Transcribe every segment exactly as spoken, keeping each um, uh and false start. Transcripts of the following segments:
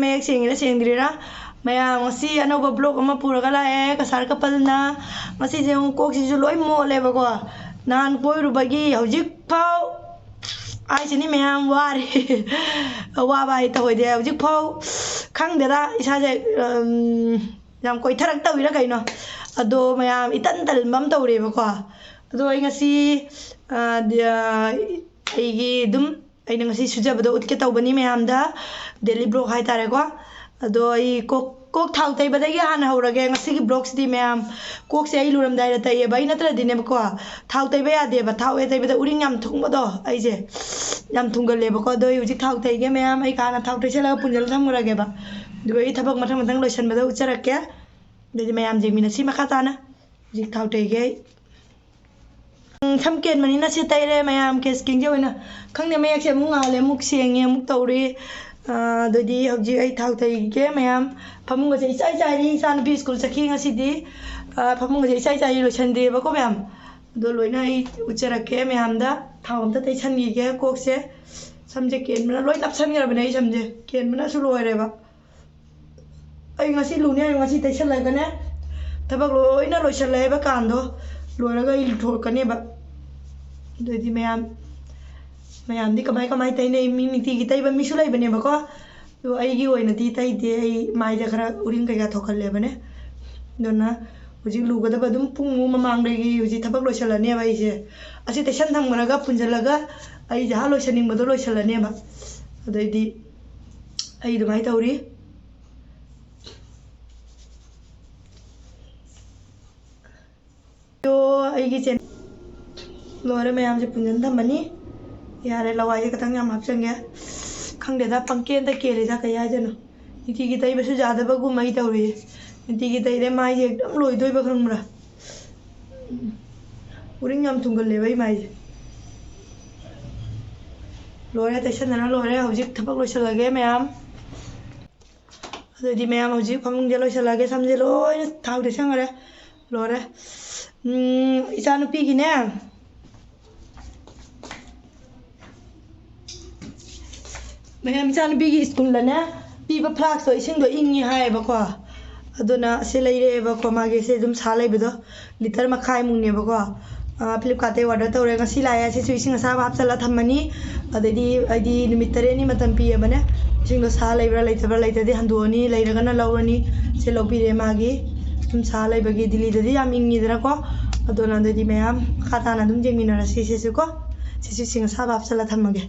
ꯃꯌꯦꯛ ꯁꯦꯡꯉꯤꯔꯥ ꯁꯦꯡꯗ꯭ꯔꯤꯔꯥ? ꯃꯌꯥꯝ, ꯉꯁꯤ ꯑꯅꯧꯕ ꯕ꯭ꯂꯣꯛ ꯑꯃ ꯄꯨꯔꯒ ꯂꯥꯛꯑꯦ ꯀꯁꯥꯔ ꯀꯄꯜꯅ꯫ ꯉꯁꯤꯁꯦ ꯑꯃꯨꯛ ꯀꯣꯛꯁꯤꯁꯨ ꯂꯣꯏ ꯃꯣꯠꯂꯦꯕꯀꯣ꯫ ꯅꯍꯥꯟ ꯀꯣꯏꯔꯨꯕꯒꯤ ꯍꯧꯖꯤꯛꯐꯥꯎ ꯍꯥꯏꯁꯤꯅꯤ ꯃꯌꯥꯝ, ꯋꯥꯔꯦ꯫ ꯋꯥꯕ ꯍꯥꯏ ꯇꯧꯍꯣꯏꯗꯦ꯫ ꯍꯧꯖꯤꯛꯐꯥꯎ ꯈꯪꯗꯦꯗ, ꯏꯁꯥꯁꯦ, ꯎꯝ, ꯌꯥꯝ ꯀꯣꯏꯊꯔꯛꯇꯧꯔꯤꯔꯥ ꯀꯩꯅꯣ꯫ ꯑꯗꯣ ꯃꯌꯥꯝ, ꯏꯇꯟ ꯇꯟꯕ ꯑꯃ ꯇꯧꯔꯦꯕꯀꯣ꯫ ꯑꯗꯣ ꯑꯩ ꯉꯁꯤ, ꯑ, ꯗ-, ꯑꯩꯒꯤ ꯑꯗꯨꯝ ꯑꯩꯅ ꯉꯁꯤ ꯁꯨꯖꯕꯗꯣ ꯎꯠꯀꯦ ꯇꯧꯕꯅꯤ ꯃꯌꯥꯝꯗ, ꯗꯦꯂꯤ ꯕ꯭ꯂꯣꯛ ꯍꯥꯏꯇꯥꯔꯦꯀꯣ꯫ ꯑꯗꯣ ꯑꯩ ꯀꯣꯛ, ꯀꯣꯛ ꯊꯥꯎ ꯇꯩꯕꯗꯒꯤ ꯍꯥꯟꯅ ꯍꯧꯔꯒꯦ ꯉꯁꯤꯒꯤ ꯕ꯭ꯂꯣꯛꯁꯤꯗꯤ ꯃꯌꯥꯝ꯫ ꯀꯣꯛꯁꯦ ꯑꯩ ꯂꯨꯔꯝꯗꯥꯏꯗ ꯇꯩꯌꯦꯕ, ꯑꯩ ꯅꯠꯇ꯭ꯔꯗꯤꯅꯦꯕꯀꯣ, ꯊꯥꯎ ꯇꯩꯕ ꯌꯥꯗꯦꯕ꯫ ꯊꯥꯎ ꯍꯦꯛ ꯇꯩꯕꯗ ꯎꯔꯤꯡ ꯌꯥꯝ ꯊꯨꯡꯕꯗꯣ ꯑꯩꯁꯦ, ꯌꯥꯝ ꯊꯨꯡꯒꯜꯂꯦꯕꯀꯣ꯫ ꯑꯗꯣ ꯑꯩ ꯍꯧꯖꯤꯛ ꯊꯥꯎ ꯇꯩꯒꯦ ꯃꯌꯥꯝ, ꯑꯩ ꯍꯥꯟꯅ ꯊꯥꯎ ꯇꯩꯁꯜꯂꯒ ꯄꯨꯟꯁꯤꯜꯂ ꯊꯝꯈ꯭ꯔꯒꯦꯕ꯫ ꯑꯗꯨꯒ ꯑꯩ ꯊꯕꯛ ꯃꯊꯪ ꯃꯊꯪ ꯂꯣꯏꯁꯟꯕꯗ ꯎꯠꯆꯔꯛꯀꯦ꯫ ꯑꯗꯨꯗꯤ ꯃꯌꯥꯝ ꯌꯦꯡꯃꯤꯟꯅꯁꯤ ꯃꯈꯥ ꯇꯥꯅ꯫ ꯍꯧꯖꯤꯛ ꯊꯥꯎ ꯇꯩꯒꯦ ꯑꯩ꯫ ꯎꯝ, ꯁꯝ ꯀꯦꯟꯕꯅꯤꯅ ꯁꯤ ꯇꯩꯔꯦ ꯃꯌꯥꯝ, ꯀꯦꯁ ꯀꯤꯡꯁꯦ ꯑꯣꯏꯅ꯫ ꯈꯪꯗꯦ, ꯃꯌꯦꯛꯁꯦ ꯑꯃꯨꯛ ꯉꯥꯜꯂꯦ, ꯑꯃꯨꯛ ꯁꯦꯡꯉꯦ, ꯑꯃꯨꯛ ꯇꯧꯔꯤ꯫ ꯑ, ꯑꯗꯨꯗꯤ ꯍꯧꯖꯤꯛ ꯑꯩ ꯊꯥꯎ ꯇꯩꯒꯦ ꯃꯌꯥꯝ꯫ ꯐꯃꯨꯡꯒꯁꯦ ꯏꯆꯥꯏ ꯆꯥꯏꯔꯤ, ꯏꯆꯥꯅꯨꯄꯤ ꯁ꯭ꯀꯨꯜ ꯆꯠꯈꯤ ꯉꯁꯤꯗꯤ꯫ ꯑ, ꯐꯃꯨꯡꯒꯁꯦ ꯏꯆꯥꯏ ꯆꯥꯏꯔꯤ, ꯂꯣꯏꯁꯟꯗ꯭ꯔꯤꯕꯀꯣ ꯃꯌꯥꯝ꯫ ꯑꯗꯣ ꯂꯣꯏꯅ ꯑꯩ ꯎꯠꯆꯔꯛꯀꯦ ꯃꯌꯥꯝꯗ꯫ ꯊꯥꯎ ꯑꯝꯇ ꯇꯩꯁꯟꯈꯤꯒꯦ ꯀꯣꯛꯁꯦ꯫ ꯁꯝꯁꯦ ꯀꯦꯟꯕꯅ ꯂꯣꯏ ꯅꯞꯁꯟꯈ꯭ꯔꯕꯅꯦ, ꯑꯩ ꯁꯝꯁꯦ ꯀꯦꯟꯕꯅꯁꯨ ꯂꯣꯏꯔꯦꯕ꯫ ꯑꯩ ꯉꯁꯤ ꯂꯨꯅꯤ ꯍꯥꯏꯔꯣ, ꯉꯁꯤ ꯇꯩꯁꯜꯂꯒꯅꯦ ꯊꯕꯛ ꯂꯣꯏꯅ ꯂꯣꯏꯁꯜꯂꯦ ꯍꯥꯏꯕ ꯀꯥꯟꯗꯣ ꯂꯣꯏꯔꯒ ꯑꯩ ꯂꯨꯊꯣꯛꯀꯅꯦꯕ꯫ ꯑꯗꯨꯗꯤ ꯃꯌꯥꯝ, ꯃꯌꯥꯝꯗꯤ ꯀꯃꯥꯏ ꯀꯃꯥꯏ ꯇꯩꯅꯩ? ꯃꯤ ꯅꯨꯡꯇꯤꯒꯤ ꯇꯩꯕ ꯃꯤꯁꯨ ꯂꯩꯕꯅꯦꯕꯀꯣ꯫ ꯑꯗꯣ ꯑꯩꯒꯤ ꯑꯣꯏꯅꯗꯤ ꯇꯩꯗꯦ, ꯑꯩ ꯃꯥꯏꯗ ꯈꯔ ꯎꯔꯤꯡ ꯀꯩꯀꯥ ꯊꯣꯛꯀꯜꯂꯦꯕꯅꯦ꯫ ꯑꯗꯨꯅ ꯍꯧꯖꯤꯛ ꯂꯨꯒꯗꯕ ꯑꯗꯨꯝ ꯄꯨꯡꯃꯨꯛ ꯃꯃꯥꯡꯗꯒꯤ ꯍꯧꯖꯤꯛ ꯊꯕꯛ ꯂꯣꯏꯁꯜꯂꯅꯦꯕ ꯑꯩꯁꯦ꯫ ꯑꯁꯤ ꯇꯩꯁꯟ ꯊꯝꯈ꯭ꯔꯒ ꯄꯨꯟꯁꯤꯜꯂꯒ ꯑꯩ ꯖꯍꯥ ꯂꯣꯏꯁꯟꯅꯤꯡꯕꯗꯣ ꯂꯣꯏꯁꯜꯂꯅꯦꯕ꯫ ꯑꯗꯩꯗꯤ ꯑꯩ ꯑꯗꯨꯃꯥꯏꯅ ꯇꯧꯔꯤ꯫ ꯑꯗꯣ ꯑꯩꯒꯤ ꯆꯦꯟ-, ꯂꯣꯏꯔꯦ ꯃꯌꯥꯝꯁꯦ ꯄꯨꯟꯁꯤꯟ ꯊꯝꯃꯅꯤ꯫ ꯌꯥꯔꯦ, ꯂꯋꯥꯏꯁꯦ ꯈꯤꯇꯪ ꯌꯥꯝ ꯍꯥꯞꯆꯤꯟꯒꯦ꯫ ꯈꯪꯗꯦꯗ, ꯄꯪꯀꯦꯟꯗ ꯀꯦꯜꯂꯤꯗ, ꯀꯩ ꯍꯥꯏꯗꯣꯏꯅꯣ? ꯅꯨꯡꯇꯤꯒꯤ ꯇꯩꯕꯁꯨ ꯌꯥꯗꯕꯒꯨꯝ ꯑꯩ ꯇꯧꯔꯤꯌꯦ꯫ ꯅꯨꯡꯇꯤꯒꯤ ꯇꯩꯔꯦ, ꯃꯥꯏꯁꯦ ꯑꯗꯨꯝ ꯂꯣꯏꯗꯣꯏꯕ ꯈꯪꯕ꯭ꯔꯥ? ꯎꯔꯤꯡ ꯌꯥꯝ ꯊꯨꯡꯒꯜꯂꯦꯕ ꯑꯩ ꯃꯥꯏꯁꯦ꯫ ꯂꯣꯏꯔꯦ, ꯇꯩꯁꯟꯅꯔ ꯂꯣꯏꯔꯦ꯫ ꯍꯧꯖꯤꯛ ꯊꯕꯛ ꯂꯣꯏꯁꯜꯂꯒꯦ ꯃꯌꯥꯝ꯫ ꯑꯗꯨꯗꯤ ꯃꯌꯥꯝ ꯍꯧꯖꯤꯛ ꯐꯃꯨꯡꯁꯦ ꯂꯣꯏꯁꯜꯂꯒꯦ, ꯁꯝꯁꯦ ꯂꯣꯏꯅ ꯊꯥꯎ ꯇꯩꯁꯟꯈ꯭ꯔꯦ꯫ ꯂꯣꯏꯔꯦ꯫ ꯎꯝ, ꯏꯆꯥꯅꯨꯄꯤꯒꯤꯅꯦ, ꯃꯌꯥꯝ ꯏꯆꯥꯅꯨꯄꯤꯒꯤ ꯁ꯭ꯀꯨꯜꯗꯅꯦ ꯄꯤꯕ ꯐ꯭ꯂꯥꯛꯁꯇꯣ ꯏꯁꯤꯡꯗꯣ ꯏꯪꯉꯤ ꯍꯥꯏꯌꯦꯕꯀꯣ꯫ ꯑꯗꯨꯅ ꯑꯁꯤ ꯂꯩꯔꯛꯑꯦꯕꯀꯣ, ꯃꯥꯒꯤ ꯁꯤ ꯑꯗꯨꯝ ꯁꯥ ꯂꯩꯕꯗꯣ ꯂꯤꯇꯔ ꯃꯈꯥꯏꯃꯨꯛꯅꯦꯕꯀꯣ꯫ ꯑ, ꯐ꯭ꯂꯤꯞꯀꯥꯔꯠꯇꯩ ꯑꯣꯔꯗꯔ ꯇꯧꯔꯦ꯫ ꯉꯁꯤ ꯂꯥꯛꯑꯦ꯫ ꯑꯁꯤꯁꯨ ꯏꯁꯤꯡ ꯑꯁꯥꯕ ꯍꯥꯞꯆꯜꯂ ꯊꯝꯃꯅꯤ꯫ ꯑꯗꯩꯗꯤ ꯑꯩꯗꯤ ꯅꯨꯃꯤꯠ ꯇꯔꯦꯠꯅꯤ ꯃꯇꯝ ꯄꯤꯌꯦꯕꯅꯦ꯫ ꯏꯁꯤꯡꯗꯣ ꯁꯥ ꯂꯩꯕ꯭ꯔꯥ ꯂꯩꯇꯕ꯭ꯔꯥ, ꯂꯩꯇ꯭ꯔꯗꯤ ꯍꯟꯗꯣꯛꯑꯅꯤ, ꯂꯩꯔꯒꯅ ꯂꯧꯔꯅꯤ꯫ ꯁꯤ ꯂꯧꯕꯤꯔꯦ ꯃꯥꯒꯤ꯫ ꯁꯨꯝ ꯁꯥ ꯂꯩꯕꯒꯤ ꯗꯤꯜꯂꯤꯗꯗꯤ ꯌꯥꯝ ꯏꯪꯉꯤꯗꯅꯀꯣ꯫ ꯑꯗꯨꯅ ꯑꯗꯨꯗꯤ ꯃꯌꯥꯝ ꯃꯈꯥ ꯇꯥꯅ ꯑꯗꯨꯝ ꯌꯦꯡꯃꯤꯟꯅꯔꯁꯤ ꯁꯤꯁꯨꯀꯣ꯫ ꯁꯤꯁꯨ ꯏꯁꯤꯡ ꯑꯁꯥꯕ ꯍꯥꯞꯆꯜꯂ ꯊꯝꯃꯒꯦ꯫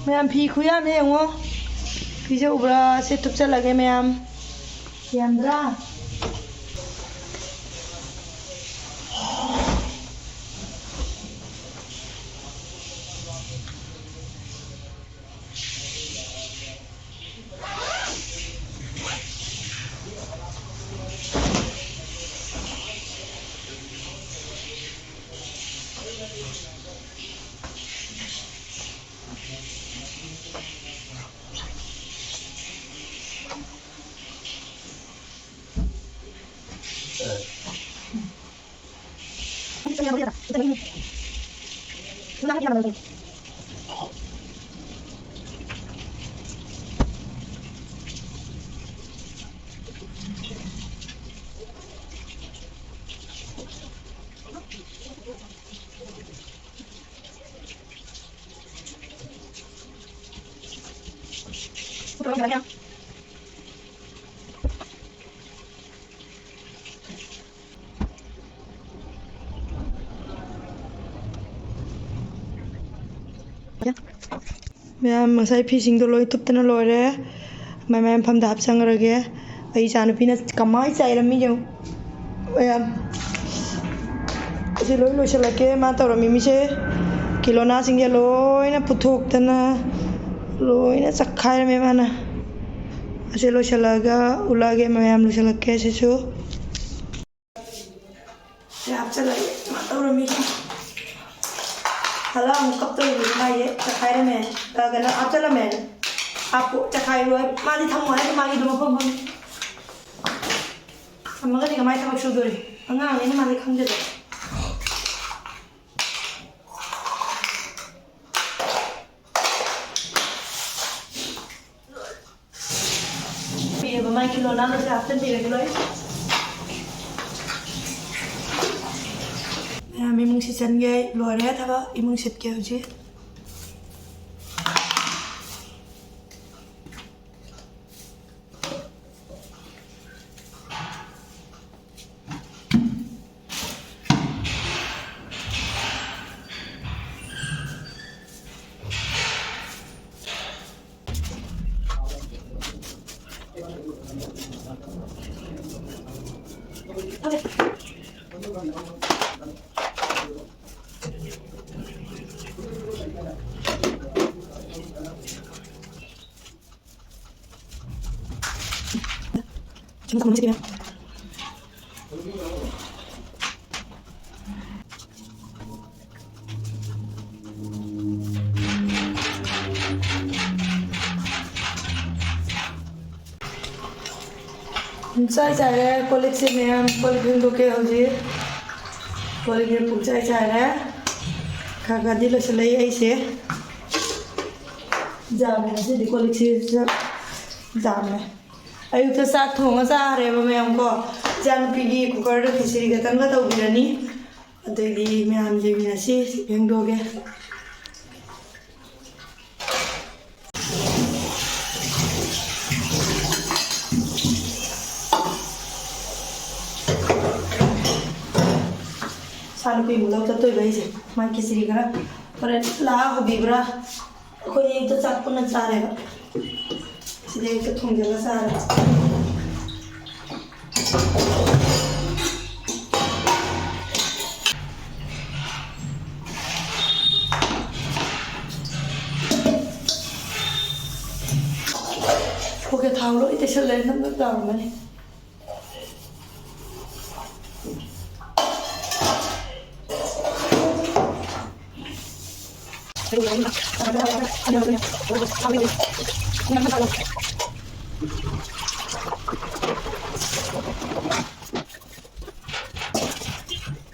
ꯃꯌꯥꯝ, ꯐꯤ ꯈꯨꯌꯥꯝꯁꯦ ꯌꯦꯡꯉꯣ꯫ ꯐꯤꯁꯦ ꯎꯕ꯭ꯔꯥ? ꯁꯤ ꯊꯨꯞꯆꯜꯂꯒꯦ ꯃꯌꯥꯝ꯫ ꯌꯥꯝꯗ꯭ꯔꯥ? ꯃꯌꯥꯝ, ꯉꯁꯥꯏ ꯐꯤꯁꯤꯡꯗꯣ ꯂꯣꯏ ꯊꯨꯞꯇꯅ ꯂꯣꯏꯔꯦ꯫ ꯃꯥꯏ ꯃꯥꯏ ꯃꯐꯝꯗ ꯍꯥꯞꯆꯟꯈ꯭ꯔꯒꯦ꯫ ꯑꯩ ꯏꯆꯥꯅꯨꯄꯤꯅ ꯀꯃꯥꯏ ꯆꯥꯏꯔꯝꯃꯤ ꯌꯦꯡꯉꯨ꯫ ꯃꯌꯥꯝ, ꯑꯁꯤ ꯂꯣꯏ ꯂꯣꯏꯁꯤꯜꯂꯛꯀꯦ꯫ ꯃꯥ ꯇꯧꯔꯝꯃꯤ ꯃꯤꯁꯦ, ꯀꯤꯂꯣꯅꯥꯁꯤꯡꯁꯦ ꯂꯣꯏꯅ ꯄꯨꯊꯣꯛꯇꯅ ꯂꯣꯏꯅ ꯆꯈꯥꯏꯔꯝꯃꯦ ꯃꯥꯅ꯫ ꯑꯁꯤ ꯂꯣꯏꯁꯤꯜꯂꯛꯑꯒ ꯎꯠꯂꯛꯑꯒꯦ ꯃꯌꯥꯝ, ꯂꯣꯏꯁꯤꯜꯂꯛꯀꯦ ꯁꯤꯁꯨ꯫ ꯁꯤ ꯍꯥꯞꯆꯤꯜꯂꯒꯦ꯫ ꯃꯥ ꯇꯧꯔꯝꯃꯤ꯫ ꯍꯜꯂꯛ ꯑꯃꯨꯛ ꯀꯞꯇꯧꯔꯤꯕ ꯃꯥꯏꯁꯦ ꯆꯈꯥꯏꯔꯝꯃꯦ꯫ ꯑ, ꯀꯩꯅꯣ ꯍꯥꯞꯆꯤꯜꯂꯝꯃꯦ꯫ ꯍꯥꯞꯄꯣ, ꯆꯈꯥꯏꯔꯣ ꯍꯥꯏ꯫ ꯃꯥꯗꯤ ꯊꯝꯃꯣ ꯍꯥꯏꯗꯤ ꯃꯥꯒꯤꯗꯣ ꯃꯐꯝ ꯈꯪꯉꯤ꯫ ꯊꯝꯃꯒꯗꯤ ꯀꯃꯥꯏꯅ ꯊꯕꯛ ꯁꯨꯗꯣꯔꯤ? ꯑꯉꯥꯡꯅꯤꯅ ꯃꯥꯗꯤ ꯈꯪꯗꯦꯗ꯫ ꯄꯤꯔꯕ ꯃꯥꯏ ꯀꯤꯂꯣ ꯅꯥꯟꯅꯁꯦ ꯍꯥꯞꯆꯤꯟꯕꯤꯔꯒꯦ ꯂꯣꯏ꯫ ꯃꯌꯥꯝ ꯏꯃꯨꯡ ꯁꯤꯠꯆꯟꯒꯦ ꯂꯣꯏꯔꯦ ꯊꯕꯛ꯫ ꯏꯃꯨꯡ ꯁꯤꯠꯀꯦ ꯍꯧꯖꯤꯛ꯫ ꯄꯨꯡꯆꯥꯏ ꯆꯥꯏꯔꯦ꯫ ꯀꯣꯜ ꯂꯤꯛꯁꯦ ꯃꯌꯥꯝ ꯀꯣꯜ ꯂꯤꯛ ꯐꯦꯡꯗꯣꯛꯀꯦ ꯍꯧꯖꯤꯛ꯫ ꯀꯣꯜ ꯂꯤꯛꯁꯦ ꯄꯨꯡꯆꯥꯏ ꯆꯥꯏꯔꯦ꯫ ꯈꯔ ꯈꯔꯗꯤ ꯂꯣꯏꯁꯤꯜꯂꯛꯏ ꯑꯩꯁꯦ꯫ ꯌꯥꯝꯃꯦ ꯉꯁꯤꯗꯤ ꯀꯣꯜ ꯂꯤꯛꯁꯦ ꯌꯥꯝꯃꯦ꯫ ꯑꯌꯨꯛꯇ ꯆꯥꯛ ꯊꯣꯡꯉ ꯆꯥꯔꯦꯕ ꯃꯌꯥꯝ ꯀꯣ꯫ ꯏꯆꯥꯅꯨꯄꯤꯒꯤ ꯀꯨꯀꯔꯗ ꯈꯦꯆ꯭ꯔꯤ ꯈꯛꯇꯪꯒ ꯇꯧꯕꯤꯔꯅꯤ꯫ ꯑꯗꯩꯗꯤ ꯃꯌꯥꯝ ꯌꯦꯡꯃꯤꯟꯅꯁꯤ꯫ ꯐꯦꯡꯗꯣꯛꯑꯒꯦ꯫ ꯏꯆꯥꯅꯨꯄꯤ ꯑꯃꯨꯛ ꯂꯧ ꯆꯠꯇꯣꯏꯕ ꯑꯩꯁꯦ꯫ ꯃꯥꯏ ꯈꯦꯆ꯭ꯔꯤ ꯈꯔ ꯍꯣꯔꯦꯟ ꯂꯥꯛꯑ ꯍꯧꯕꯤꯕ꯭ꯔꯥ? ꯑꯩꯈꯣꯏ ꯑꯌꯨꯛꯇ ꯆꯥꯛ ꯄꯨꯟꯅ ꯆꯥꯔꯦꯕ꯫ ꯁꯤꯗꯤ ꯑꯌꯨꯛꯇ ꯊꯣꯡꯖꯤꯜꯂ ꯆꯥꯔꯦ꯫ ꯂꯩ, ꯅꯪ ꯅꯪ ꯇꯧꯔꯝꯃꯅꯤ꯫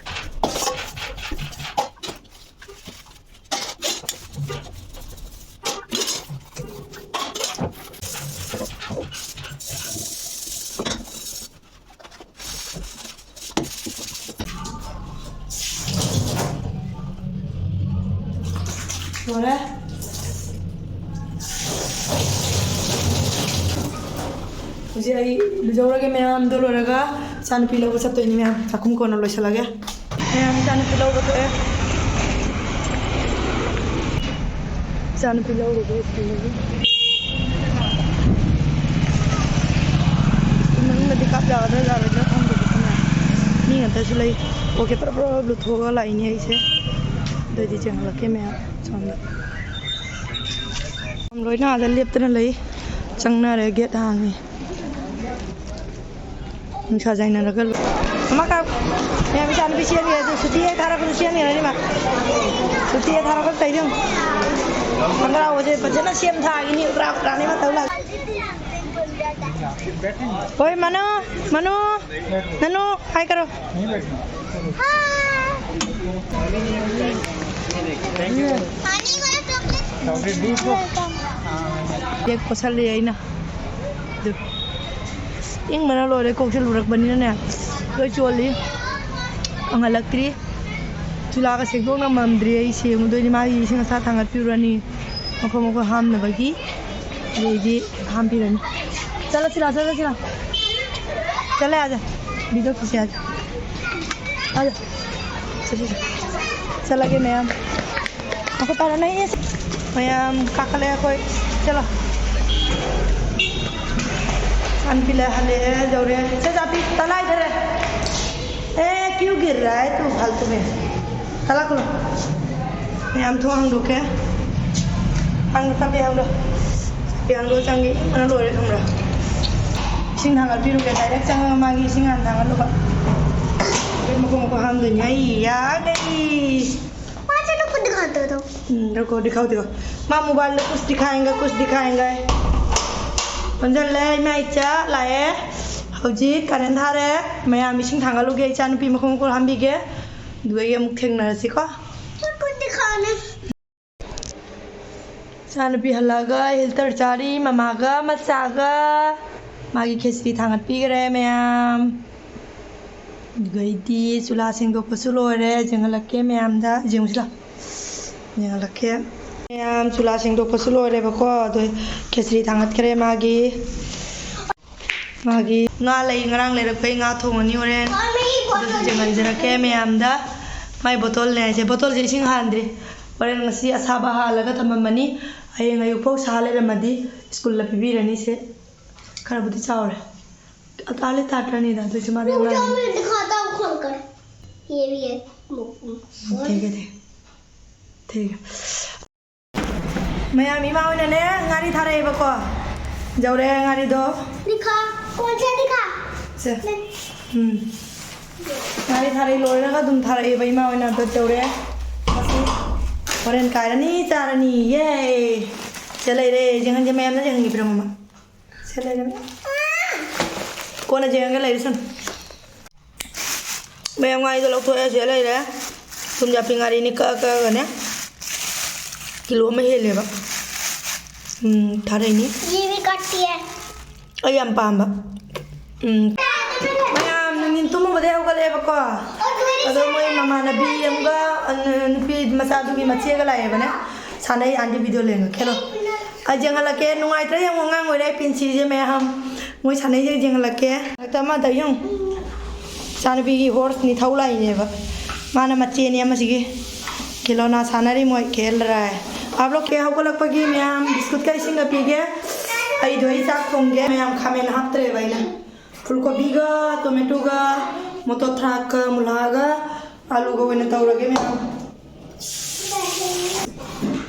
ꯂꯣꯏꯔꯦ꯫ ꯍꯧꯖꯤꯛ ꯑꯩ ꯂꯨꯖꯧꯔꯒꯦ ꯃꯌꯥꯝꯗꯣ ꯂꯣꯏꯔꯒ ꯏꯆꯥꯅꯨꯄꯤ ꯂꯧꯕ ꯆꯠꯇꯣꯏꯅꯤ ꯃꯌꯥꯝ꯫ ꯆꯥꯛꯈꯨꯝ ꯀꯣꯟꯅ ꯂꯣꯏꯁꯤꯜꯂꯒꯦ꯫ ꯃꯌꯥꯝ ꯏꯆꯥꯅꯨꯄꯤ ꯂꯧꯕ ꯊꯣꯛꯑꯦ꯫ ꯏꯆꯥꯅꯨꯄꯤ ꯂꯧꯔꯨꯕ ꯁ꯭ꯀꯨꯜꯗꯒꯤ꯫ ꯃꯅꯨꯡꯗꯗꯤ ꯀꯥꯞ ꯌꯥꯒꯗ꯭ꯔꯥ ꯌꯥꯔꯣꯏꯗ꯭ꯔꯥ ꯈꯪꯗꯦ꯫ ꯃꯤ ꯉꯥꯛꯇꯁꯨ ꯂꯩ꯫ ꯑꯣꯀꯦ, ꯄꯨꯔꯞ ꯄꯨꯔꯞ ꯂꯨꯊꯣꯛꯑꯒ ꯂꯥꯛꯏꯅꯦ ꯑꯩꯁꯦ꯫ ꯑꯗꯨꯗꯤ ꯆꯦꯟꯈꯠꯂꯛꯀꯦ ꯃꯌꯥꯝ ꯁꯣꯝꯗ꯫ ꯂꯣꯏꯅ ꯑꯥꯗ ꯂꯦꯞꯇꯅ ꯂꯩ꯫ ꯆꯪꯅꯔꯦ, ꯒꯦꯠ ꯍꯥꯡꯉꯤ꯫ ꯅꯨꯡꯁꯥ ꯌꯥꯏꯅꯔꯒ ꯂꯣꯏ-, ꯃꯃꯥ ꯀꯥ-, ꯃꯌꯥꯝ ꯏꯆꯥ ꯅꯨꯄꯤ ꯆꯦꯟꯈ꯭ꯔꯦ꯫ ꯑꯗꯨ ꯁꯨꯇꯤ ꯍꯦꯛ ꯊꯥꯔꯛꯄꯗ ꯆꯦꯟꯈ꯭ꯔꯅꯤ ꯃꯥ꯫ ꯁꯨꯇꯤ ꯍꯦꯛ ꯊꯥꯔꯛꯄꯗ ꯇꯧꯔꯤꯗꯣ ꯌꯦꯡꯉꯨ꯫ ꯈꯣꯡꯒ꯭ꯔꯥꯎꯁꯦ ꯐꯖꯅ ꯁꯦꯝ ꯁꯥꯈꯤꯅꯤ, ꯎꯔꯥ ꯎꯔꯥꯅꯤ ꯃꯥ ꯇꯧ ꯂꯥꯛ-, ꯍꯣꯏ, ꯃꯅꯨ, ꯃꯅꯨ, ꯅꯅꯨ, ꯍꯥꯏ ꯀꯔꯣ꯫ ꯕꯦꯒ ꯄꯣꯠꯁꯜꯂꯦ ꯑꯩꯅ꯫ ꯑꯗꯨ ꯏꯪꯕꯅ ꯂꯣꯏꯔꯦ, ꯀꯣꯛꯁꯦ ꯂꯨꯔꯛꯄꯅꯤꯅꯅꯦ, ꯂꯣꯏ ꯆꯣꯠꯂꯤ꯫ ꯀꯪꯍꯜꯂꯛꯇ꯭ꯔꯤ꯫ ꯆꯨꯂꯥꯒ ꯁꯦꯡꯗꯣꯛ ꯅꯝꯃꯝꯗ꯭ꯔꯤ꯫ ꯑꯩ ꯁꯦꯡꯉꯨꯗꯣꯏꯅꯤ꯫ ꯃꯥꯒꯤ ꯏꯁꯤꯡ ꯑꯁꯥ ꯊꯥꯡꯒꯠꯄꯤꯔꯨꯔꯅꯤ꯫ ꯃꯈꯣꯡ ꯃꯈꯨꯠ ꯍꯥꯝꯅꯕꯒꯤ꯫ ꯑꯗꯩꯗꯤ ꯍꯥꯝꯕꯤꯔꯅꯤ꯫ ꯆꯠꯂꯁꯤ ꯂꯥꯎ, ꯆꯠꯂꯁꯤ ꯂꯥꯎ꯫ ꯆꯠꯂꯦ, ꯑꯥꯗ꯫ ꯚꯤꯗꯤꯑꯣ ꯈꯤꯁꯦ, ꯑꯥꯗ꯫ ꯑꯥꯗ꯫ ꯆꯠꯁꯤ, ꯆꯠꯁꯤ꯫ ꯆꯠꯂꯒꯦ ꯃꯌꯥꯝ꯫ ꯃꯈꯨꯠ ꯄꯥꯏꯔꯣ, ꯅꯪ ꯌꯦꯡꯁꯤ꯫ ꯃꯌꯥꯝ ꯀꯥꯈꯠꯂꯦ ꯑꯩꯈꯣꯏ꯫ ꯆꯠꯂꯣ꯫ ꯑꯟꯄꯤ ꯂꯩꯍꯜꯂꯦ, ꯌꯧꯔꯦ꯫ ꯁꯦ, ꯆꯥꯄꯤ, ꯇꯂꯥꯏ ꯊꯔꯦ꯫ ꯑꯦ, ꯀ꯭ꯌꯨ ꯒꯤꯔ ꯔꯍꯥ ꯍꯥꯏ ꯇꯨ ꯐꯥꯜꯇꯨ ꯃꯦ꯫ ꯇꯂꯥꯛ ꯀꯅꯣ꯫ ꯃꯌꯥꯝ ꯊꯣꯡ ꯍꯥꯡꯗꯣꯛꯀꯦ꯫ ꯍꯥꯡꯗꯣꯛ, ꯆꯥꯄꯤ ꯍꯥꯡꯗꯣꯛ꯫ ꯆꯥꯄꯤ ꯍꯥꯡꯗꯣꯛ, ꯆꯪꯒꯤ꯫ ꯃꯅꯨꯡ ꯂꯣꯏꯔꯦ ꯈꯪꯕ꯭ꯔꯥ? ꯏꯁꯤꯡ ꯊꯥꯡꯒꯠꯄꯤꯔꯨꯒꯦ꯫ ꯗꯥꯏꯔꯦꯛ ꯆꯪꯉꯒ ꯃꯥꯒꯤ ꯏꯁꯤꯡ ꯍꯥꯟꯅ ꯊꯥꯡꯒꯠꯂꯨꯕ꯫ ꯑꯗꯩ ꯃꯈꯣꯡ ꯃꯈꯨꯠ ꯍꯥꯝꯗꯣꯏꯅꯦ꯫ ꯑꯩ ꯌꯥꯒꯩ꯫ ꯃꯥꯁꯦ ꯂꯨꯈꯨꯝꯗꯤ ꯈꯥꯗꯣꯏꯗꯣ꯫ ꯎꯝ, ꯂꯨꯈꯨꯝꯗꯤ ꯈꯥꯎꯗꯦꯀꯣ꯫ ꯃꯥ ꯃꯣꯕꯥꯏꯜꯗ ꯀꯨꯁ ꯗꯤꯈꯥꯏꯟꯒ, ꯀꯨꯁ ꯗꯤꯈꯥꯏꯟꯒ꯫ ꯑꯣꯟꯁꯤꯜꯂꯦ, ꯏꯃꯥ ꯏꯆꯥ ꯂꯥꯛꯑꯦ꯫ ꯍꯧꯖꯤꯛ ꯀꯥꯔꯦꯟ ꯊꯥꯔꯦ꯫ ꯃꯌꯥꯝ ꯏꯁꯤꯡ ꯊꯥꯡꯒꯠꯂꯨꯒꯦ꯫ ꯏꯆꯥꯅꯨꯄꯤ ꯃꯈꯣꯡ ꯃꯈꯨꯠ ꯍꯥꯝꯕꯤꯒꯦ꯫ ꯑꯗꯨꯒ ꯑꯩ ꯑꯃꯨꯛ ꯊꯦꯡꯅꯔꯁꯤꯀꯣ꯫ ꯂꯨꯈꯨꯝꯗꯤ ꯈꯥꯅꯤ꯫ ꯏꯆꯥꯅꯨꯄꯤ ꯍꯜꯂꯛꯑꯒ ꯍꯤꯜꯇꯔ ꯆꯥꯔꯤ, ꯃꯃꯥꯒ ꯃꯆꯥꯒ꯫ ꯃꯥꯒꯤ ꯈꯦꯆ꯭ꯔꯤ ꯊꯥꯡꯒꯠꯄꯤꯈ꯭ꯔꯦ ꯃꯌꯥꯝ꯫ ꯑꯗꯨꯒꯩꯗꯤ ꯆꯨꯂꯥ ꯁꯦꯡꯗꯣꯛꯄꯁꯨ ꯂꯣꯏꯔꯦ꯫ ꯌꯦꯡꯍꯜꯂꯛꯀꯦ ꯃꯌꯥꯝꯗ꯫ ꯌꯦꯡꯉꯨꯁꯤ ꯂꯥꯎ꯫ ꯌꯦꯡꯍꯜꯂꯛꯀꯦ꯫ ꯃꯌꯥꯝ ꯆꯨꯂꯥ ꯁꯦꯡꯗꯣꯛꯄꯁꯨ ꯂꯣꯏꯔꯦꯕꯀꯣ꯫ ꯑꯗꯨ ꯈꯦꯆ꯭ꯔꯤ ꯊꯥꯡꯒꯠꯈ꯭ꯔꯦ ꯃꯥꯒꯤ꯫ ꯃꯥꯒꯤ ꯉꯥ ꯂꯩ, ꯉꯔꯥꯡ ꯂꯩꯔꯛꯄꯩ ꯉꯥ ꯊꯣꯡꯉꯅꯤ ꯍꯣꯔꯦꯟ꯫ ꯑꯗꯨꯁꯨ ꯌꯦꯡꯍꯟꯖꯔꯛꯀꯦ ꯃꯌꯥꯝꯗ꯫ ꯃꯥꯏ ꯕꯣꯇꯜꯅꯦ ꯍꯥꯏꯁꯦ꯫ ꯕꯣꯇꯜꯁꯦ ꯏꯁꯤꯡ ꯍꯥꯟꯗ꯭ꯔꯤ꯫ ꯍꯣꯔꯦꯟ ꯉꯁꯤ ꯑꯁꯥꯕ ꯍꯥꯜꯂꯒ ꯊꯝꯃꯝꯃꯅꯤ꯫ ꯍꯌꯦꯡ ꯑꯌꯨꯛ ꯐꯥꯎ ꯁꯥ ꯂꯩꯔꯝꯃꯗꯤ ꯁ꯭ꯀꯨꯜꯗ ꯄꯤꯕꯤꯔꯅꯤ ꯁꯦ꯫ ꯈꯔꯕꯨꯗꯤ ꯆꯥꯎꯔꯦ꯫ ꯑꯇꯥꯂꯤ ꯇꯥꯇ꯭ꯔꯅꯤꯗ, ꯑꯗꯨꯏꯁꯨ ꯃꯥꯗꯤ ꯑꯉꯥꯡꯅꯤ꯫ ꯊꯦꯡꯒꯦ, ꯊꯦꯡꯒꯦ꯫ ꯊꯦꯡꯒꯦ꯫ ꯃꯌꯥꯝ, ꯏꯃꯥ ꯍꯣꯏꯅꯅꯦ ꯉꯥꯔꯤ ꯊꯥꯔꯛꯑꯦꯕꯀꯣ꯫ ꯌꯧꯔꯦ ꯉꯥꯔꯤꯗꯣ꯫ ꯁꯦ꯫ ꯎꯝ꯫ ꯉꯥꯔꯤ ꯊꯥꯔꯛꯏ ꯂꯣꯏꯔꯒ ꯑꯗꯨꯝ ꯊꯥꯔꯛꯑꯦꯕ ꯏꯃꯥ ꯍꯣꯏꯅ꯫ ꯑꯗꯣ ꯌꯧꯔꯦ꯫ ꯃꯁꯤ ꯍꯣꯔꯦꯟ ꯀꯥꯏꯔꯅꯤ, ꯆꯥꯔꯅꯤ꯫ ꯌꯦ! ꯁꯦ ꯂꯩꯔꯦ꯫ ꯌꯦꯡꯍꯟꯒꯦ ꯃꯌꯥꯝꯅ ꯌꯦꯡꯍꯟꯒꯦ ꯄꯤꯔꯝꯃꯣ꯫ ꯁꯦ ꯂꯩꯔꯦ ꯃꯌꯥꯝ꯫ ꯀꯣꯟꯅ ꯌꯦꯡꯉꯒ ꯂꯩꯔꯁꯅꯨ꯫ ꯃꯌꯥꯝ ꯉꯥꯔꯤꯗꯣ ꯂꯧꯊꯣꯛꯑꯦ꯫ ꯁꯤꯗ ꯂꯩꯔꯦ꯫ ꯊꯨꯝ ꯌꯥꯛꯄꯤ ꯉꯥꯔꯤꯅꯤ ꯀꯛꯑ ꯀꯛꯑꯒꯅꯦ꯫ ꯀꯤꯂꯣ ꯑꯃ ꯍꯦꯜꯂꯦꯕ꯫ ꯎꯝ, ꯊꯥꯔꯛꯏꯅꯤ꯫ ꯖꯤꯕꯤ ꯀꯥꯇꯤꯌꯦ꯫ ꯑꯩ ꯌꯥꯝ ꯄꯥꯝꯕ꯫ ꯎꯝ꯫ ꯃꯌꯥꯝ ꯅꯨꯡꯊꯤꯟ ꯇꯨꯝꯃꯨꯕꯗꯩ ꯍꯧꯒꯠꯂꯛꯑꯦꯕꯀꯣ꯫ ꯑꯗꯣ ꯃꯣꯏ ꯃꯃꯥꯟꯅꯕꯤ ꯑꯃꯒ, ꯑ, ꯅꯨꯄꯤ ꯃꯆꯥꯗꯨꯒꯤ ꯃꯆꯦꯒ ꯂꯥꯛꯑꯦꯕꯅꯦ꯫ ꯁꯥꯟꯅꯩ꯫ ꯑꯥꯟꯇꯤ ꯚꯤꯗꯤꯑꯣ ꯂꯦꯡꯉꯛꯀꯦ꯫ ꯍꯦꯜꯂꯣ꯫ ꯑꯩ ꯌꯦꯡꯍꯜꯂꯛꯀꯦ꯫ ꯅꯨꯡꯉꯥꯏꯇ꯭ꯔꯥ ꯌꯦꯡꯉꯣ꯫ ꯑꯉꯥꯡ ꯑꯣꯏꯔꯦ ꯄꯤꯟꯁꯤꯁꯦ ꯃꯌꯥꯝ꯫ ꯃꯣꯏ ꯁꯥꯟꯅꯩꯁꯦ ꯌꯦꯡꯍꯜꯂꯛꯀꯦ꯫ ꯍꯦꯛꯇ ꯑꯃꯗ ꯌꯦꯡꯉꯨ꯫ ꯏꯆꯥꯅꯨꯄꯤꯒꯤ ꯍꯣꯔꯁꯅꯤ ꯊꯧ ꯂꯥꯛꯏꯅꯦꯕ꯫ ꯃꯥꯅ ꯃꯆꯦꯅꯤ ꯑꯃꯁꯤꯒꯤ꯫ ꯈꯦꯂꯣꯅꯥ ꯁꯥꯟꯅꯔꯤ ꯃꯣꯏ꯫ ꯈꯦꯜ ꯔꯍꯥ ꯍꯥꯏ꯫ ꯑꯞ ꯂꯣꯒ ꯀꯦꯛ ꯍꯧꯒꯠꯂꯛꯄꯒꯤ ꯃꯌꯥꯝ ꯕꯤꯁꯀꯨꯠꯀ ꯏꯁꯤꯡꯒ ꯄꯤꯒꯦ꯫ ꯑꯩꯗꯣ ꯑꯩ ꯆꯥꯛ ꯊꯣꯡꯒꯦ꯫ ꯃꯌꯥꯝ ꯈꯥꯃꯦꯟ ꯍꯥꯞꯇ꯭ꯔꯦꯕ ꯑꯩꯅ꯫ ꯐꯨꯜ ꯀꯣꯕꯤꯒ, ꯇꯣꯃꯦꯇꯣꯒ, ꯃꯣꯇꯣꯔ ꯊ꯭ꯔꯥꯛꯀ, ꯃꯨꯂꯥꯒ, ꯑꯂꯨꯒ ꯑꯣꯏꯅ ꯇꯧꯔꯒꯦ ꯃꯌꯥꯝ꯫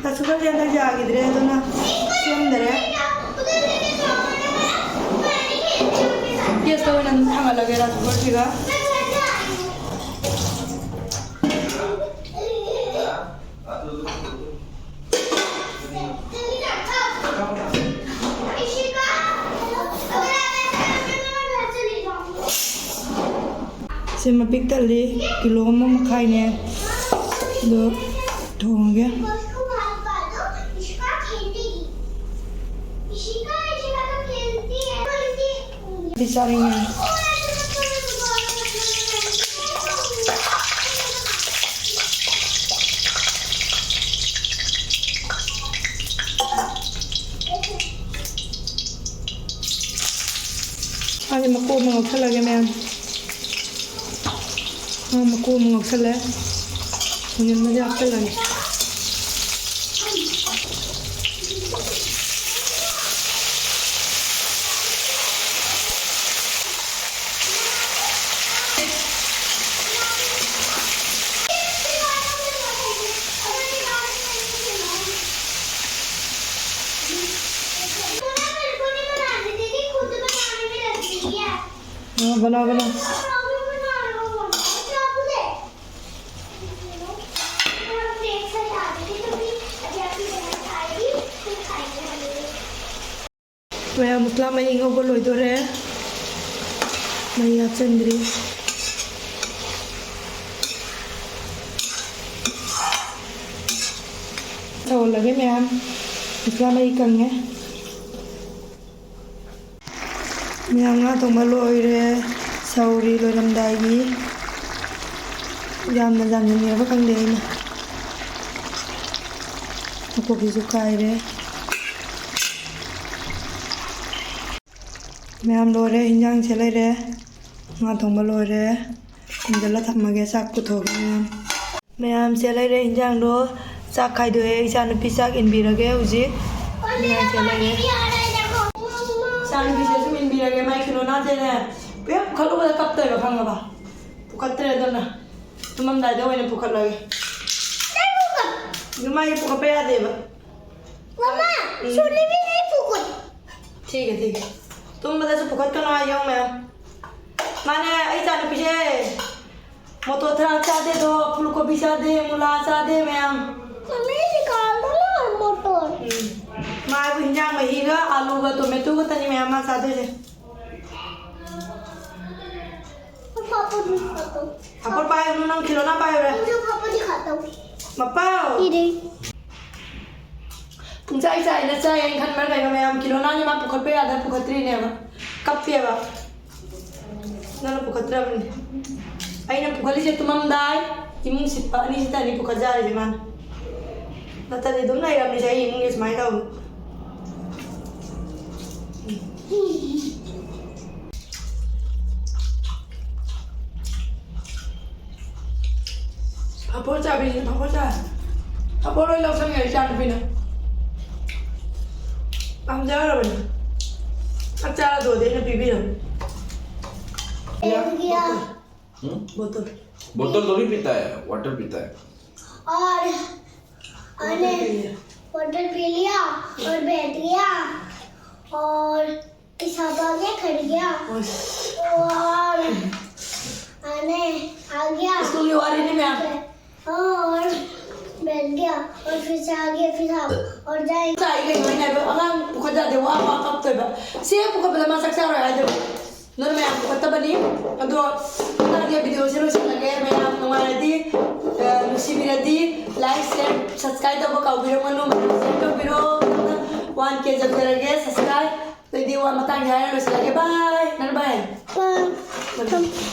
ꯑꯁꯨ ꯈꯔ ꯍꯟꯗꯛ ꯌꯥꯈꯤꯗ꯭ꯔꯦ, ꯑꯗꯨꯅ ꯁꯦꯝꯗꯔꯦ꯫ Gas ꯇ ꯑꯣꯏꯅ ꯑꯗꯨꯝ ꯊꯥꯡꯒꯠꯂꯒꯦ rice cooker ꯁꯤꯒ꯫ ꯁꯤ ꯃꯄꯤꯛ ꯊꯜꯂꯤ, ꯀꯤꯂꯣ ꯑꯃ ꯃꯈꯥꯏꯅꯦ꯫ ꯑꯗꯣ ꯊꯣꯡꯉꯒꯦ꯫ ꯁꯤ ꯆꯥꯅꯤꯡꯉꯦ꯫ ꯃꯥꯁꯦ ꯃꯀꯨ ꯑꯃ ꯉꯧꯁꯜꯂꯒꯦ ꯃꯌꯥꯝ꯫ ꯉꯥ ꯃꯀꯨ ꯑꯃ ꯉꯧꯁꯜꯂꯦ꯫ ꯊꯣꯡꯖꯤꯟꯕꯁꯦ ꯍꯥꯞꯆꯜꯂꯒꯦ꯫ हाँ, बना, बना। ꯃꯌꯥꯝ, ꯃꯁꯂꯥ ꯃꯍꯤ ꯉꯧꯕ ꯂꯣꯏꯗꯣꯔꯦ꯫ ꯃꯍꯤ ꯍꯥꯞꯆꯤꯟꯗ꯭ꯔꯤ꯫ ꯁꯧꯍꯜꯂꯒꯦ ꯃꯌꯥꯝ꯫ ꯃꯁꯂꯥ ꯃꯍꯤ ꯀꯪꯉꯦ꯫ ꯃꯌꯥꯝ, ꯉꯥ ꯊꯣꯡꯕ ꯂꯣꯏꯔꯦ꯫ ꯁꯧꯔꯤ ꯂꯣꯏꯔꯝꯗꯥꯏꯒꯤ꯫ ꯌꯥꯝꯅ ꯌꯥꯝꯖꯟꯈ꯭ꯔꯕ ꯈꯪꯗꯦ ꯑꯩꯅ꯫ ꯃꯀꯣꯛꯁꯤꯁꯨ ꯀꯥꯏꯔꯦ꯫ ꯃꯌꯥꯝ, ꯂꯣꯏꯔꯦ, ꯍꯤꯟꯖꯥꯡꯁꯦ ꯂꯩꯔꯦ꯫ ꯉꯥ ꯊꯣꯡꯕ ꯂꯣꯏꯔꯦ꯫ ꯊꯣꯡꯖꯤꯜꯂ ꯊꯝꯃꯒꯦ, ꯆꯥꯛ ꯄꯨꯊꯣꯛꯑꯒꯦ ꯃꯌꯥꯝ꯫ ꯃꯌꯥꯝꯁꯦ ꯂꯩꯔꯦ ꯍꯤꯟꯖꯥꯡꯗꯣ꯫ ꯆꯥꯛ ꯈꯥꯏꯗꯣꯛꯑꯦ꯫ ꯏꯆꯥꯅꯨꯄꯤ ꯆꯥꯛ ꯏꯟꯕꯤꯔꯒꯦ ꯍꯧꯖꯤꯛ꯫ ꯃꯌꯥꯝꯁꯦ ꯂꯩꯔꯦ꯫ ꯏꯆꯥꯅꯨꯄꯤꯁꯦ ꯁꯨꯝ ꯏꯟꯕꯤꯔꯒꯦ꯫ ꯃꯥꯏ ꯀꯩꯅꯣ ꯅꯥꯗꯦꯅꯦ꯫ ꯄꯨꯌꯥ ꯄꯨꯈꯠꯂꯨꯕꯗ ꯀꯞꯇꯣꯏꯕ ꯈꯪꯉꯕ? ꯄꯨꯈꯠꯇ꯭ꯔꯦ ꯑꯗꯨꯅ꯫ ꯇꯨꯝꯃꯝꯗꯥꯏꯗ ꯑꯣꯏꯅ ꯄꯨꯈꯠꯂꯒꯦ꯫ ꯑꯗꯨ ꯃꯥꯏ ꯄꯨꯈꯠꯄ ꯌꯥꯗꯦꯕ꯫ ꯃꯃꯥ, ꯎꯝ꯫ ꯁꯣꯂꯤꯕꯤ ꯑꯩ ꯄꯨꯈꯠ꯫ ꯊꯤꯒꯦ, ꯊꯤꯒꯦ꯫ ꯇꯨꯝꯕꯗꯁꯨ ꯄꯨꯈꯠꯀꯅꯨ ꯍꯥꯏ, ꯌꯦꯡꯉꯨ ꯃꯌꯥꯝ꯫ ꯃꯥꯅꯦ, ꯑꯩ ꯏꯆꯥꯅꯨꯄꯤꯁꯦ ꯃꯣꯇꯣꯔ ꯊꯔꯥꯛ ꯆꯥꯗꯦꯗꯣ, ꯐꯨꯜ ꯀꯣꯕꯤ ꯆꯥꯗꯦ, ꯃꯨꯂꯥ ꯆꯥꯗꯦ ꯃꯌꯥꯝ꯫ ꯃꯃꯤ, ꯅꯤꯀꯥꯜꯗꯣ ꯅ ꯃꯣꯇꯣꯔ꯫ ꯎꯝ꯫ ꯃꯥ ꯍꯥꯏꯕꯨ ꯍꯤꯟꯖꯥꯡ ꯃꯍꯤꯒ ꯑꯥꯂꯨꯒ ꯇꯣꯃꯦꯇꯣ ꯈꯛꯇꯅꯤ ꯃꯌꯥꯝ ꯃꯥ ꯆꯥꯗꯣꯏꯁꯦ꯫ ꯄꯥꯄꯣꯔ ꯈꯥꯇꯣ꯫ ꯄꯥꯄꯣꯔ ꯄꯥꯏꯔꯨꯅꯨ, ꯅꯪ ꯈꯤꯂꯣꯅꯥ ꯄꯥꯏꯔꯨꯔꯦ꯫ ꯄꯥꯄꯣꯔ ꯈꯥꯇꯣ꯫ ꯃꯄꯥꯎ꯫ ꯏꯔꯦ꯫ ꯄꯨꯡꯆꯥꯏ ꯆꯥꯏꯅ ꯆꯥꯏ ꯍꯥꯏꯅ ꯈꯟꯕ꯭ꯔꯥ ꯀꯩꯅꯣ ꯃꯌꯥꯝ? ꯀꯤꯂꯣꯅꯥꯅꯤ ꯃꯥ ꯄꯨꯈꯠꯄ ꯌꯥꯗꯅ ꯄꯨꯈꯠꯇ꯭ꯔꯤꯅꯦꯕ꯫ ꯀꯞꯄꯦꯕ꯫ ꯅꯪꯅ ꯄꯨꯈꯠꯇ꯭ꯔꯕꯅꯤ꯫ ꯑꯩꯅ ꯄꯨꯈꯠꯂꯤꯁꯦ ꯇꯨꯝꯃꯝꯗꯥꯏ, ꯏꯃꯨꯡ ꯁꯤꯠꯄ ꯑꯅꯤꯁꯤꯗꯅꯤ ꯄꯨꯈꯠꯆꯔꯤꯁꯦ ꯃꯥꯅ꯫ ꯅꯠꯇ꯭ꯔꯗꯤ ꯑꯗꯨꯝ ꯂꯩꯔꯝꯅꯤꯁꯦ ꯑꯩ ꯏꯃꯨꯡꯒꯤ ꯁꯨꯃꯥꯏꯅ ꯇꯧꯅꯤ꯫ ꯄꯥꯐꯣꯔ ꯆꯥꯕꯤꯁꯤꯅ ꯄꯥꯐꯣꯔ ꯆꯥ-, ꯄꯥꯐꯣꯔ ꯂꯣꯏ ꯂꯧꯁꯟꯈ꯭ꯔꯦ ꯏꯆꯥꯅꯨꯄꯤꯅ꯫ ꯄꯥꯝꯖꯈ꯭ꯔꯕꯅꯤ꯫ ꯆꯥꯛ ꯆꯥꯔꯗꯣꯗꯤ ꯑꯩꯅ ꯄꯤꯕꯤꯔꯝ꯫ ꯌꯥ, ꯌꯥ꯫ ꯕꯣꯇꯜ꯫ हम्म? बोतल। बोतल थोड़ी पीता है, वाटर पीता है। और, अरे, वाटर पी लिया और बैठ गया और पेशाब आ गया, खड़ गया। और, अरे, आ गया। इसको भी वारी नहीं में आप। और बैठ गया और फिर से आ गया पेशाब और जाएगा। ꯆꯥꯏ ꯀꯩꯅꯣ ꯑꯩꯅ ꯍꯥꯏꯕ, ꯑꯉꯥꯡ ꯄꯨꯈꯠ ꯌꯥꯗꯦ, ꯋꯥ ꯋꯥ ꯀꯞꯇꯣꯏꯕ꯫ ꯁꯦ ꯄꯨꯈꯠꯄꯗ ꯃꯥ ꯆꯥꯛ ꯆꯥꯔꯣꯏ ꯍꯥꯏꯗꯣꯏꯕ꯫ ꯅꯣꯏ ꯃꯌꯥꯝ ꯄꯨꯈꯠꯇꯕꯅꯤ꯫ ꯑꯗꯣ ꯃꯊꯪꯒꯤ ꯚꯤꯗꯤꯑꯣꯁꯦ ꯂꯣꯏꯁꯤꯜꯂꯒꯦ꯫ ꯃꯌꯥꯝ ꯅꯨꯡꯉꯥꯏꯔꯗꯤ, ꯑ, ꯅꯨꯡꯁꯤꯕꯤꯔꯗꯤ like, share, subscribe ꯇꯧꯕ ꯀꯥꯎꯕꯤꯔꯝꯒꯅꯨ꯫ ꯃꯌꯥꯝ share ꯇꯧꯕꯤꯔꯣ꯫ ꯃꯊꯪꯗ one K ꯌꯧꯖꯔꯒꯦ subscribe꯫ ꯑꯗꯩꯗꯤ ꯋꯥ ꯃꯇꯥꯡꯁꯦ ꯍꯥꯏꯔ ꯂꯣꯏꯁꯤꯜꯂꯒꯦ꯫ Bye꯫ ꯅꯪ bye꯫ Bye꯫